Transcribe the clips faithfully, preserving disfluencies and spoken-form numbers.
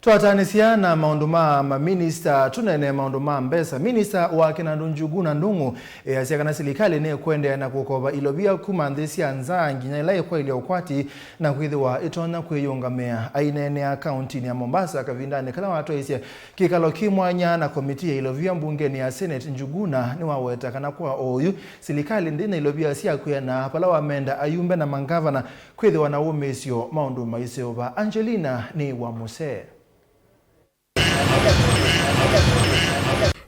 Twatanĩsya na maũndũ ma maminista, tũneene maũndũ ma mbesa. Minista wa Kinandu Njuguna Ndung'u easya kana silikalĩ nĩkũendeea na kũkova ilovia kuma nthĩ sya nza nginya ĩla ĩkwaĩlya ũkwati na kwĩthĩwa ĩtonya kwĩyũngamĩa. Aineenea kauntinĩ ya Mombasa kavindanĩ kala watwaisye kĩkalo kĩ mwanya na komitii ya ilovia mbungenĩ ya Senate, Njuguna nĩwaweta kana kwa oyu silikalĩ ndĩna ilovia sya kwĩana vala wamenda ayumbe na mangavana kwĩthĩwa na wũmĩĩsyo maũndũ maiseo va. Angelina nĩ wa mũsee.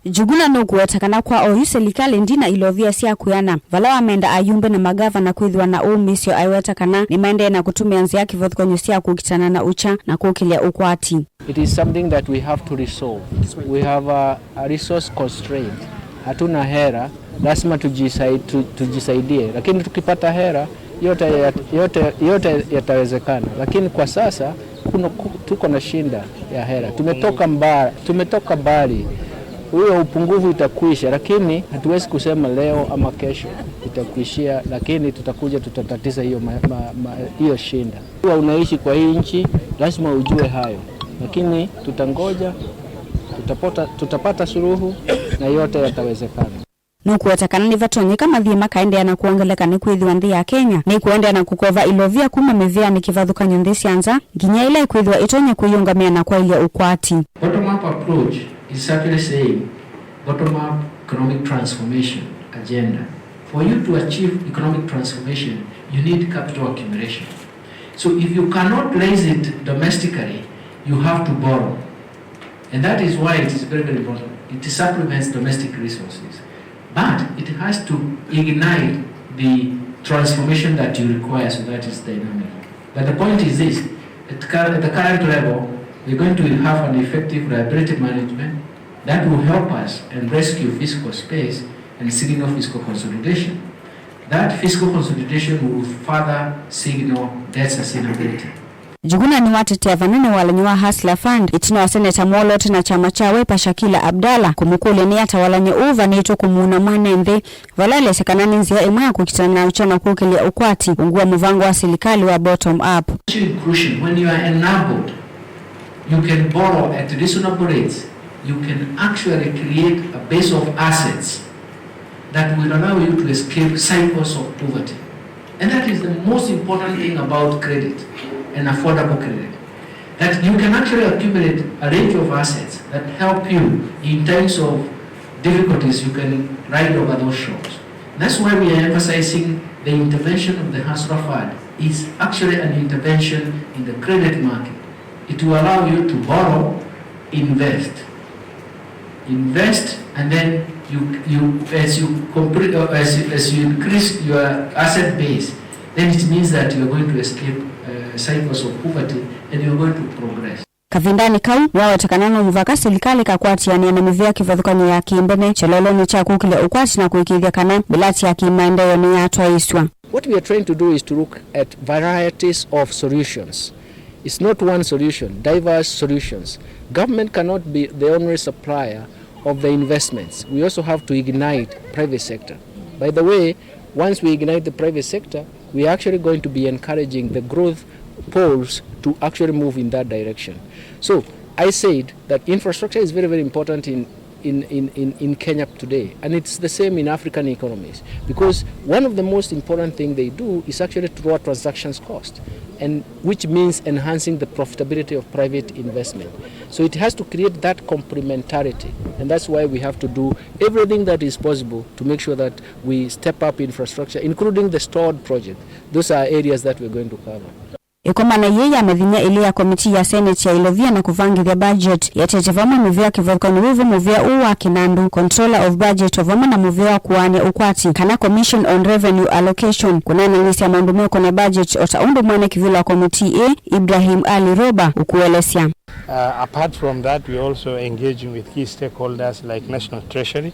Njuguna nũkũweta kana kwa oyu silikalĩ ndina ilovia sya kwĩana vala wamenda ayumbe na magavana kwĩthĩwa na ũmĩĩsyo. Aiweta kana nĩmaendee na kũtũmĩa nzĩa kĩvathũkany'o sya kũkitana na ũkya na kũkĩlya ũkwati. It is something that we have to resolve. We have a, a resource constraint. Hatuna hera, lazima tujisai-, tu-, tujisaidie. Lakini tukipata hera, yote ya-, yote, yote yatawezekana. Lakini kwa sasa, kuna, ku-, tuko na shinda ya hera. Tumetoka mba-, tumetoka mbali. Huyo upungufu itakwisha, lakini hatuwezi kusema leo ama kesho itakuishia, lakini tutakuja, tutatatiza hiyo ma-, ma-, ma-, hiyo shinda. Ukiwa unaishi kwa hii nchi, lazima ujue hayo. Lakini tutangoja, tutapata, tutapata suluhu na yote yatawezekana. Nũkũweta kana nĩvatonyeka mathiĩ makaendeea na kwongeleka nĩkwĩthĩwa nthĩ ya Kenya nĩkũendeea na kũkova ilovia kuma mĩvĩanĩ kĩvathũkany'o nthĩ sya nza nginya ĩla ĩkwĩthĩwa ĩtonya kwĩyũngamĩa na kwaĩlya ũkwati. Bottom-up approach is actually saying bottom-up economic transformation agenda. For you to achieve economic transformation, you need capital accumulation. So if you cannot raise it domestically, you have to borrow. And that is why it is very, very important. It supplements domestic resources. But it has to ignite the transformation that you require so that it's dynamic. But the point is this, at cur-, at the current level, we're going to have an effective liability management that will help us and rescue fiscal space and signal fiscal consolidation. That fiscal consolidation will further signal debt sustainability. Njuguna nĩwatetea vanene walany'o wa Hustler Fund ĩtina wa seneta mwoloote na kyama kya Wiper Shakila Abdallah kũmũkũlya nĩ ata walany'o ũũ vanĩtwe kũmuna mwene nthĩ, vala elesya kana nĩ nzĩa ĩmwe ya kũkitana na ũkya na kũkĩlya ũkwati ungu wa mũvango wa silikalĩ wa bottom up. Inclusion, when you are enabled, you can borrow at reasonable rates, you can actually create a base of assets that will allow you to escape cycles of poverty. And that is the most important thing about credit and affordable credit. That you can actually accumulate a range of assets that help you in times of difficulties, you can ride over those shocks. That's why we are emphasizing the intervention of the Hustler Fund is actually an intervention in the credit market. It will allow you to borrow, invest. Invest, and then you, you, as you complete, uh, as you, as you increase your asset base, then it means that you are going to escape, uh, cycles of poverty and you are going to progress. Kavindanĩ kau, nĩwaweta kana no mũvaka silikalĩ ĩkakwatĩanĩa na mĩvĩa kĩvathũkany'o ya kĩmbene kyolonĩ kya kũkĩlya ũkwati na kũĩkĩĩthya kana mĩlati ya kĩmaendeeo nĩyatwaĩĩsw'a. What we are trying to do is to look at varieties of solutions. It's not one solution, diverse solutions. Government cannot be the only supplier of the investments. We also have to ignite private sector. By the way, once we ignite the private sector, we are actually going to be encouraging the growth poles to actually move in that direction. So, I said that infrastructure is very, very important in in, in, in, in Kenya today, and it's the same in African economies, because one of the most important things they do is actually to lower transactions cost, and which means enhancing the profitability of private investment. So it has to create that complementarity, and that's why we have to do everything that is possible to make sure that we step up infrastructure, including the stored project. Those are areas that we're going to cover. Ĩkomano yĩĩ ya mĩthenya ĩlĩ ya komitii ya Senate ya ilovia na kũvangĩthya budget yetete vamwe mĩvĩa kĩvathũkany'o wĩvo mũvĩa ũũ wa Kinandu, Controller of Budget, o vamwe na mũvĩa wa kũaany'a ũkwati, kana Commission on Revenue Allocation, kũneenanĩsya maũndũ meũkonea budget, o ta ũndũ mwene kĩvĩla wa komitii ĩĩ, Ibrahim Ali Roba, ũkũelesya. Uh, apart from that, we are also engaging with key stakeholders like National Treasury,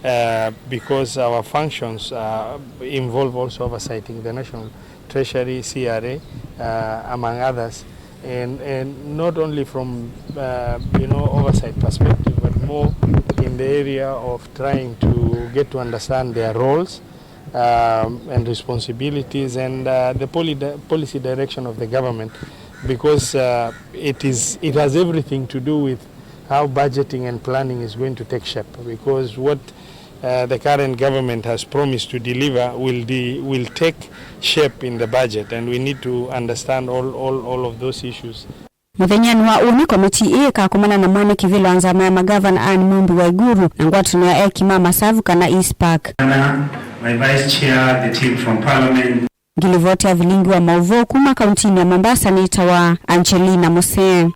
uh, because our functions, uh, involve also oversighting the National Treasury, C R A, uh, among others, and, and not only from, uh, you know, oversight perspective, but more in the area of trying to get to understand their roles, um, and responsibilities and, uh, the poli-, policy direction of the government, because uh, it is, it has everything to do with how budgeting and planning is going to take shape, because what uh, the current government has promised to deliver will de- will take shape in the budget, and we need to understand all, all, all of those issues. Mũthenyanĩ wa ũnĩ, komiti ĩĩ ĩkakomana na Mwaniki Villa wa nzama ya magavana Anne Mumbi Waiguru na ngwatanĩo ya eki ma Masavu kana East Park. Gavana, my Vice Chair, the team from Parliament. Ngilivoti ya vilingi wa maũvoo kuma kauntinĩ ya Mombasa nĩtawa Angelina Musee.